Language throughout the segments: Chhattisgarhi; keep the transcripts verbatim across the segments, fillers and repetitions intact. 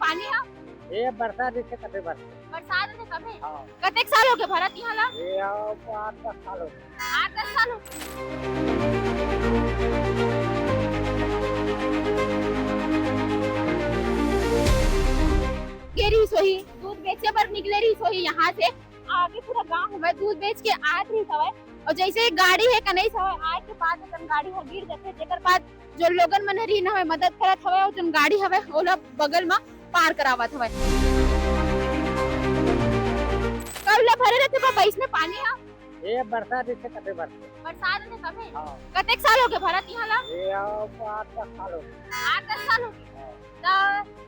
पानी ह? ये बरसात जैसे कभी बरसे। बरसात में कभी? हाँ। कतेक साल हो गए भरत यहाँ ला? ये अब आठ दस साल हो गए। आठ दस साल हो गए। गे रहिस होही, दूध बेचे बर निकले रहिस होही यहाँ से। आगे पूरा गांव हवय, दूध बेच के आत रहिस हवय। और जैसे ही गाड़ी हे कनई हवय, आए के बाद ओकर गाड़ी ह गिर जाथे, जेकर बाद जो लोगन मन ह रीन हवय, मदद करत हवय, और जोन गाड़ी हवय, ओला बगल म पार करावत हवय। कब ले भरे रहथे बाबा इसमें पानी ह? ये बरसात जैसे कभी बरसे। बरसात में कभी? हाँ। कतेक साल हो गए भरत यहाँ ला? ये अब आठ दस साल हो गए। आठ दस साल हो गए। हाँ। त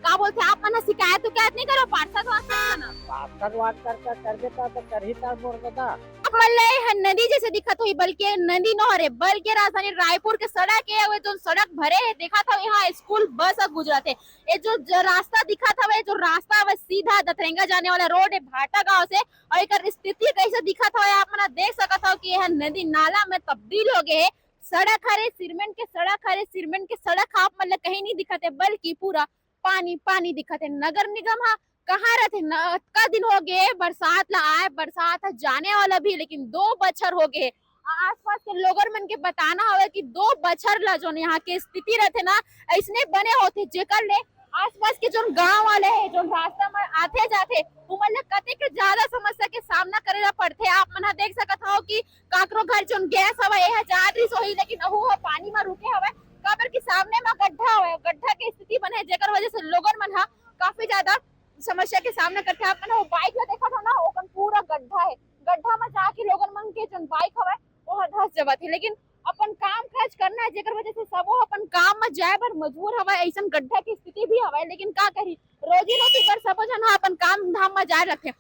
का बोलथे, आप मन ह शिकायत उकायत नहीं करो पार्षद वार्षद मन ह? पार्षद वार्षद कर, कर, करबे त, त करही त मोर दादा। आप मन ल ये ह नदी जैसे दिखत होही, बल्कि नदी नो हरे, बल्कि राजधानी रायपुर के सड़क ए, अउ ये जोन सड़क भरे हे, देखत हव, यहाँ स्कूल बस ह गुजरत हे। ये जो ज-, रास्ता दिखत हवे, जो रास्ता हवे सीधा दतरेंगा जाने वाला रोड हे भाटा गांव से, और एकर स्थिति कैसे दिखत हवे, आप मन ह देख सकत हव कि ये ह नदी नाला में तब्दील हो गए हे। सड़क हरे सीमेंट के सड़क हरे, सीमेंट के सड़क ह आप मन ल कहीं नहीं दिखत हे, बल्कि पूरा पानी पानी दिखत हे। नगर निगम ह कहाँ रहथे न, अतका दिन हो गए बरसात ला आए, बरसात ह जाने वाला भी, लेकिन दो बछर हो गए। आ-, आसपास के लोगन मन के बताना हवे कि दो बछर ला जोन यहाँ के स्थिति रहथे ना, ऐसने बने होथे, जेकर ले आसपास के जोन गांव वाले हे, जोन रास्ता में आथे जाथे, उमन ला कतेक ज्यादा समस्या के सामना करे ला पड़थे। आप मन ह देख सकत हव कि काकरो घर जोन गैस हवय, एहा जात रहिस होही, लेकिन अहू ह पानी म रुके हवय, काबर कि सामने म गड्ढा हवय, गड्ढा के स्थिति बने हे, जेकर वजह से लोगन मन ह काफी ज्यादा समस्या के सामना करथे। आप मन ह वो बाइक ला देखत हव ना, ओकन पूरा गड्ढा हे, गड्ढा म जाके लोगन मन के जोन बाइक हवय, वो ह धस जवत हे, लेकिन अपन काम काज करना हे, जेकर वजह से सबो अपन काम म जाए बर मजबूर हवय। ऐसन गड्ढा के स्थिति भी हवय, लेकिन का करी, रोजी रोटी बर सबो झन ह अपन काम धाम म जाए रथे।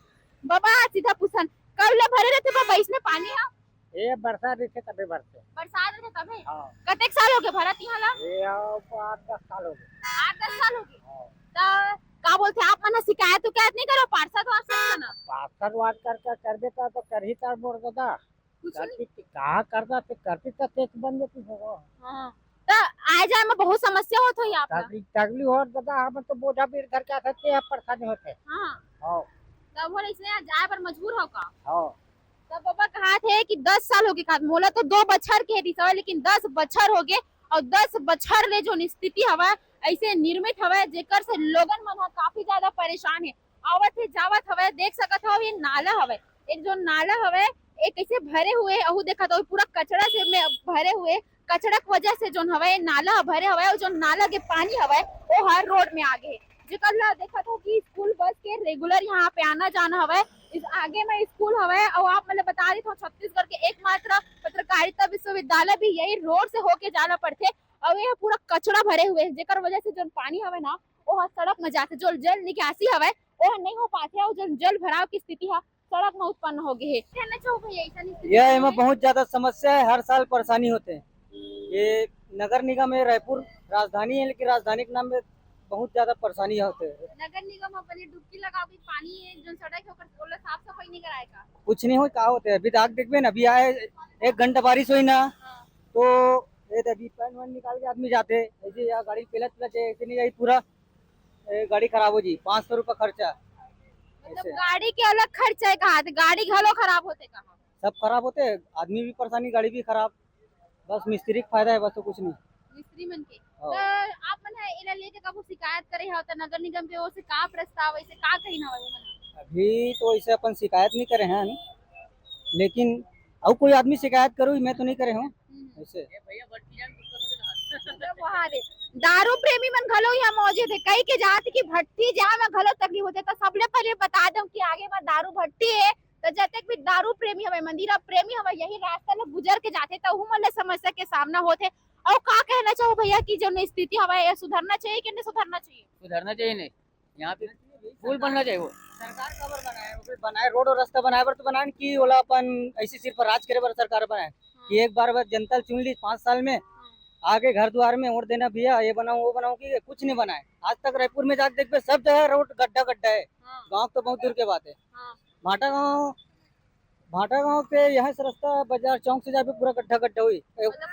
बाबा, सीधा पूछन, कब ले भरे रहथे बाबा इसमें पानी ह? ये बरसात जैसे कभी बरसे। बरसात रहथे तभे? हाँ। कतेक साल हो गए भरत यहाँ ला? ये अब आठ दस साल हो गए। आठ दस साल हो गए। हाँ। त का बोलथे, आप मन ह शिकायत उकायत नहीं करो पार्षद वार्षद मन ह? पार्षद वार्षद कर, कर, करबे त, त करही त मोर दादा। कुछ नहीं। करती त कहाँ करता, ते करती त तेज बन जाती होगा। हाँ। त आए जाए में बहुत समस्या होत होही आप ला? तकलीफ, तकलीफ होत दादा, हम तो बोझा बीर धर के आते, ते अब परेशानी होते। हाँ। हाँ। त वो इसने जाए बर मजबूर हो का? हाँ। त बाबा कहाथे कि दस साल हो गए, कहात मोला तो दो बछर के दिस हवय, लेकिन दस बछर हो गए, और दस बछर ले जोन स्थिति हवय, ऐसे निर्मित हवय, जेकर से लोगन मन ह काफी ज्यादा परेशान हे। आवत हे, जावत हवय, देख सकत हव, ये नाला हवय, एक जो नाला हवय, ये कैसे भरे हुए, अहू देखत हव, पूरा कचरा से में भरे हुए, कचरा के वजह से जोन हवय, नाला ह भरे हवय, और जोन नाला के पानी हवय, वो हर रोड में आ गए हे। जेकर ला देखत हो कि स्कूल बस के रेगुलर यहाँ पे आना जाना हवय, इस आगे में स्कूल हवय, और आप मतलब बता देत हो, छत्तीसगढ़ के एकमात्र पत्रकारिता विश्वविद्यालय भी यही रोड से होके जाना पड़थे, और ये पूरा कचरा भरे हुए हे, जेकर वजह से जोन पानी हवय ना, वो ह सड़क में जाथे, जो जल निकासी हवय, वो ह नहीं हो पाथे, और जो जल भराव की स्थिति ह सड़क में उत्पन्न हो गए हे। कहना चाहूँ भैया, ऐसा नहीं स्थिति यह है। एमा बहुत ज्यादा समस्या है, हर साल परेशानी होते हैं। ये नगर निगम है, रायपुर राजधानी है, लेकिन राजधानी के नाम पे बहुत ज्यादा परेशानी होते हैं। नगर निगम अपने डुबकी लगाओ कि पानी है, जो सड़क है, ओकर, ओला साफ सफाई नहीं कराए का? कुछ नहीं हो, का होते हैं, अभी तक देखबे ना, अभी आए, एक घंटा बारिश हुई ना, हाँ। तो ये तो अभी पैंट वैंट निकाल के आदमी जाते, ऐसे या गाड़ी पेलत पेलत जाए, ऐसे नहीं जाए, पूरा ए, गाड़ी खराब हो जी, पाँच सौ रुपया खर्चा। मतलब ऐसे। गाड़ी के अलग खर्चा है कहा, तो गाड़ी घलो खराब होते कहा? सब खराब होते, आदमी भी परेशानी, गाड़ी भी खराब, बस मिस्त्री का फायदा है, बस तो कुछ नहीं। मिस्त्री मन के। हाँ। तो आप मन है एला लेके कबू शिकायत करे हो तो नगर निगम के ओर से का प्रस्ताव, ऐसे का कही ना वो मन? अभी तो ऐसे अपन शिकायत नहीं करे हैं, लेकिन और कोई आदमी शिकायत करो, मैं तो नहीं करे हूँ। हम्म। ऐसे। मतलब वहाँ दे, दारू प्रेमी मन घलो यहाँ मौजूद है। कई के जात की भट्टी जहाँ में घलो तकलीफ होते, तो सबले पहले बता दूं कि आगे में दारू भट्टी है, तो जतेक भी दारू प्रेमी हवे, मंदिरा प्रेमी हवे, यही रास्ता ले गुजर के जाते, तो उहू मन ले समस्या के सामना होते। और का कहना चाहो भैया कि जो स्थिति हवा है, ये सुधरना चाहिए कि नहीं सुधरना चाहिए? सुधरना चाहिए नहीं। यहाँ पे पुल बनना चाहिए वो। सरकार काबर बनाए? वो भी बनाए, रोड और रास्ता बनाए बर तो बनाए कि ओला अपन ऐसी सिर्फ राज करे बर सरकार बनाए कि एक बार बस जनता चुन ली पाँच साल में, आगे घर द्वार में वोट देना भैया, ये बनाओ वो बनाओ, कि कुछ नहीं बनाए। आज तक रायपुर में जाके देखबे, सब जगह रोड गड्ढा गड्ढा है। हाँ। गाँव तो बहुत दूर के बात है। हाँ। भाटा गाँव, भाटा गाँव के यहाँ से रास्ता बाजार चौक से जाबे पूरा गड्ढा गड्ढा हुई। मतलब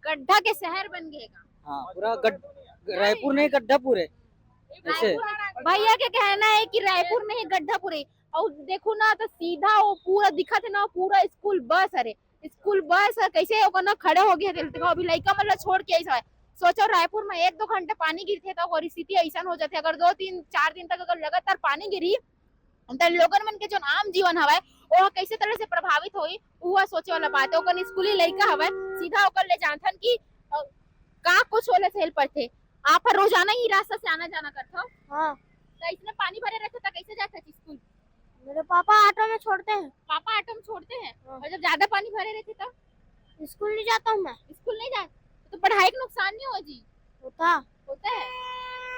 गड्ढा के शहर बन गए का? हाँ, पूरा गड्ढ-, रायपुर नहीं, गड्ढा पूरे। ऐसे। रायपुर भैया के कहना है कि रायपुर में ही गड्ढा पूरे, अउ देखो ना तो सीधा वो पूरा दिखत है ना, पूरा स्कूल बस हरे, स्कूल बस है, कैसे ओकर ना खड़े हो गए थे। देखो अभी लइका मन ला छोड़ के ऐसा है, सोचो रायपुर में एक दो घंटे पानी गिरथे तो ओकर स्थिति ऐसा हो जाथे। अगर दो तीन चार दिन तक अगर लगातार पानी गिरी तो लोगन मन के जोन आम जीवन हवय ओह कैसे तरह से प्रभावित होई, उहा सोचे वाला बात है। ओकर स्कूली लइका हवय, सीधा ओकर ले जानथन कि अ, का कुछ ओला झेल पड़थे। आप हर रोजाना ही रास्ता से आना जाना करथव? हाँ। तो इसमें पानी भरे रहथे तो कैसे जाथे स्कूल? मेरे पापा ऑटो में छोड़ते हैं। पापा ऑटो में छोड़ते हैं? हाँ। और जब ज्यादा पानी भरे रहथे तब? स्कूल नहीं जाता हूँ मैं। स्कूल नहीं जाते तो पढ़ाई का नुकसान नहीं हो जी? होता। होता है।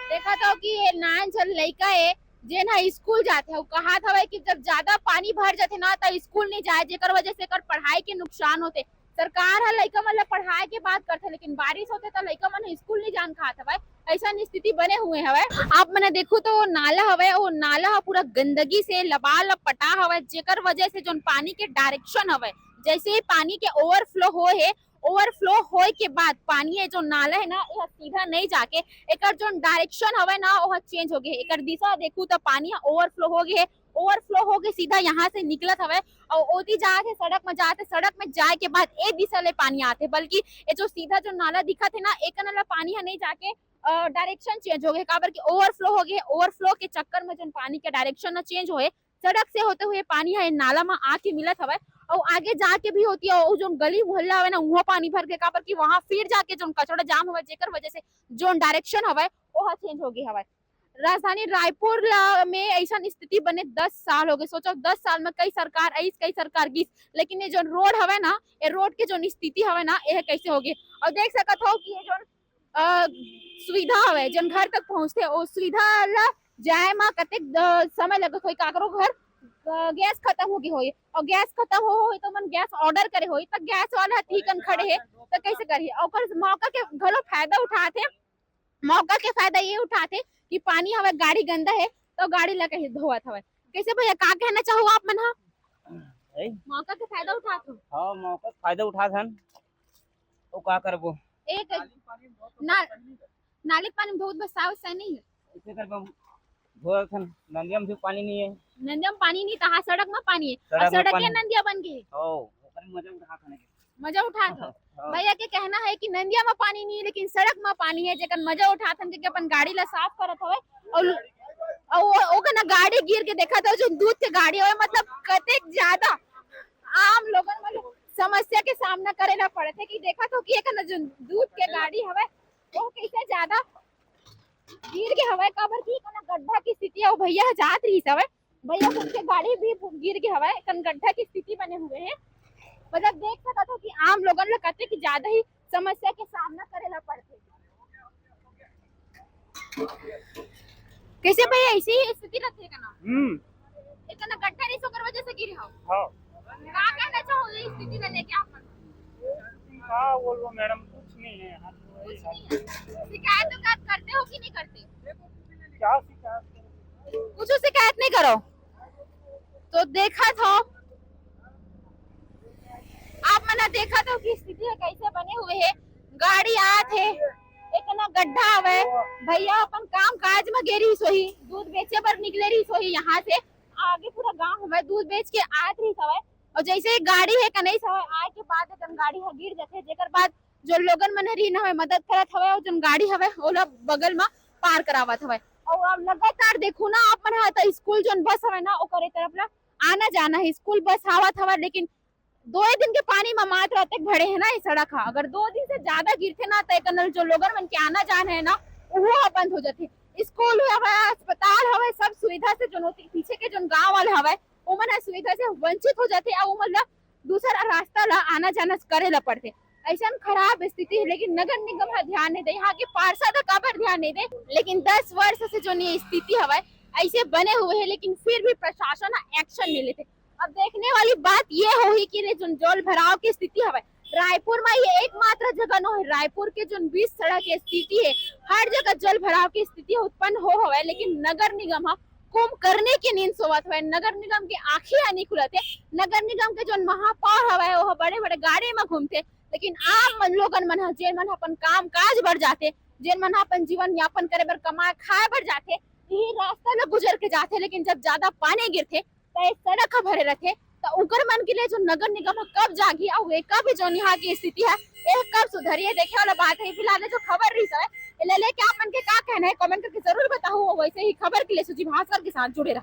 देखा तो कि ये नान झन लइका है, जेन हा स्कूल जाथे, वो कहा था कि जब ज्यादा पानी भर जाथे ना तो स्कूल नहीं जाए, जेकर वजह से एकर पढ़ाई के नुकसान होथे। सरकार ह लइका मन ला पढ़ाए के बात करथे, लेकिन बारिश होथे त लइका मन ह स्कूल नहीं जान खात हवय। ऐसा स्थिति बने हुए हवय। आप मन देखो तो वो नाला हवय, वो नाला ह पूरा गंदगी से लबालब पटा हवय, जेकर वजह से जोन पानी के डायरेक्शन हवय, जैसे ही पानी के ओवरफ्लो होए हे, ओवरफ्लो होए के बाद पानी हे जो नाला है ना, यह सीधा नहीं जाके एकर जोन डायरेक्शन हवय ना, वह चेंज हो गए। एकर दिशा देखू त पानी ह ओवरफ्लो हो गए है, ओवरफ्लो हो के सीधा यहाँ से निकलत हवय और ओती जात है सड़क में, जात है सड़क में जाए के बाद ए दिशा ले पानी आते, बल्कि ये जो सीधा जो नाला दिखत है ना, एक नाला पानी ह नहीं जाके डायरेक्शन चेंज हो गए, काबर कि ओवरफ्लो हो गए। ओवरफ्लो के चक्कर में जो पानी के डायरेक्शन ना चेंज होए, सड़क से होते हुए पानी ह नाला में आके मिलत हवय और आगे जाके भी होती है, वो जो गली मोहल्ला हवे ना, वहाँ पानी भर के, काबर कि वहाँ फिर जाके जो कचड़ा जाम हवय, जेकर वजह से जो डायरेक्शन हवय, वो चेंज हो गए हवय। राजधानी रायपुर ला में ऐसा स्थिति बने दस साल हो गए। सोचो, दस साल में कई सरकार आइस, कई सरकार गिस, लेकिन ये जो रोड हवे ना, ये रोड के जो स्थिति हवे ना, ये कैसे हो गए। और देख सकत हो कि ये जो अ, सुविधा हवे, जन घर तक पहुंचते, ओ सुविधा ला जाए मा कतेक द-, समय लगत होई, काकरो घर अ, गैस खत्म हो गई होई और गैस खत्म हो होई तो मन गैस ऑर्डर करे होई, त गैस वाला ह ठीक कन खड़े हे, त कैसे करही? ओकर मौका के घलो फायदा उठाथे। मौका के फायदा ये उठाथे कि पानी हवे, गाड़ी गंदा है तो गाड़ी ला कहीं धोवत हवे। कैसे भैया, का कहना चाहो आप मन हा? ए? मौका के फायदा उठात हो? हाँ, मौका के फायदा उठात हन। वो का करबो? एक ना, नाली के पानी में धोत बस साफ सही नहीं है। ऐसे करबो, धोत हन, नंदिया में भी पानी नहीं है। नंदिया में पानी नहीं, तहा सड़क में पानी है। सड़क और में सड़क पानी। नंदिया बन गई। ओ, ओकर मजा उठात हन। मजा उठात हो। हाँ। भैया के कहना है कि नंदिया में पानी नहीं है, लेकिन सड़क में पानी है, जेकर मजा उठात हन, क्योंकि अपन गाड़ी ला साफ करत हवे। और, और वो, ओकर ना गाड़ी गिर के देखा था, जो दूध के गाड़ी हवे, मतलब कतेक ज्यादा आम लोगन मन समस्या के सामना करे ला पड़थे कि देखा तो कि एक ना जो दूध के गाड़ी हवे, वो कैसे ज्यादा गिर के हवे, काबर कि एक ना गड्ढा की स्थिति है, वो भैया जात रही हवे, भैया खुद के गाड़ी भी गिर के हवे, कन गड्ढा की स्थिति बने हुए है। मतलब देख सकत हो कि आम लोगन ला कतेक ज्यादा ही समस्या के सामना करे ला पड़थे। कैसे भैया, ऐसी ही स्थिति रहथे का ना? हम्म। इतना गड्ढा नहीं, ओकर वजह से गिरे हो? हाँ। का कहना चाहो ये स्थिति को लेके आप मन? का बोलबो मैडम, कुछ नहीं है यहाँ तो, वही कुछ है। नहीं है। शिकायत उकायत करते हो कि नहीं करते? क्या शिकायत करो? कुछ शिकायत नहीं करो। तो देखत हो, आप मन ह देखत हो कि स्थिति ह कैसे बने हुए हे। गाड़ी आत हे, इतना गड्ढा हवय। भैया अपन काम काज म गे रहिस होही, दूध बेचे बर निकले रहिस होही, यहाँ से आगे पूरा गांव हवय, दूध बेच के आत रहिस हवय। और जैसे ही गाड़ी हे कनई हवय, आए के बाद एकदम गाड़ी ह गिर जाथे, जेकर बाद जो लोगन मन ह रीन हवय, मदद करत हवय, और जोन गाड़ी हवय, ओला बगल म पार करावत हवय। और अब लगातार देखो ना, आप मन ह त स्कूल जोन बस हवय ना, ओकरे तरफ ला आना जाना है, स्कूल बस आवत हवय, लेकिन दो ही दिन के पानी म मात्र अतेक भरे है ना ये सड़क ह। अगर दो दिन से ज्यादा गिरथे ना, त एकर नल जो लोगन मन के आना जाना है ना, उहो ह बंद हो जाथे। स्कूल हवय, अस्पताल हवय, सब सुविधा से जोन ओती पीछे के जोन गांव वाले हवय, ओमन ह सुविधा से वंचित हो जाथे, अउ ओमन ला दूसरा रास्ता ला आना जाना करे ला पड़थे। ऐसन खराब स्थिति है, लेकिन नगर निगम ह ध्यान नहीं दे, यहाँ के पार्षद ह काबर ध्यान नहीं दे। लेकिन दस वर्ष से जोन ये स्थिति हवय, ऐसे बने हुए है, लेकिन फिर भी प्रशासन ह एक्शन नहीं लेते। अब देखने वाली बात ये होही कि ये जोन जल भराव की स्थिति हवय, रायपुर में ये एकमात्र जगह नो है, रायपुर के जोन बीच सड़क के स्थिति है, हर जगह जल भराव की स्थिति उत्पन्न हो हवय, लेकिन नगर निगम ह कुंभकरनी के नींद सोवत हवय। नगर निगम के आंखी ह नहीं खुलत हे। नगर निगम के जोन महापौर हवय, ओह बड़े-बड़े गाड़ी म घूमथे, लेकिन आम मन, लोगन मन ह, जेन मन ह अपन काम काज बर जाथे, जेन मन ह अपन जीवन यापन करे बर, कमाए खाए बर जाथे, ये रास्ता ल गुजर के जाथे, लेकिन जब ज्यादा पानी गिरथे त ये सड़क ह भरे रथे। त उकर मन के लिए जो नगर निगम ह कब जागी अउ एकर भी जो निहा की स्थिति है, ये कब सुधरी, ये देखे वाला बात है। फिलहाल जो खबर रही है, एला लेके आप मन के का कहना है, कमेंट करके जरूर बताओ। वैसे ही खबर के लिए सुजी भास्कर के साथ जुड़े रहो।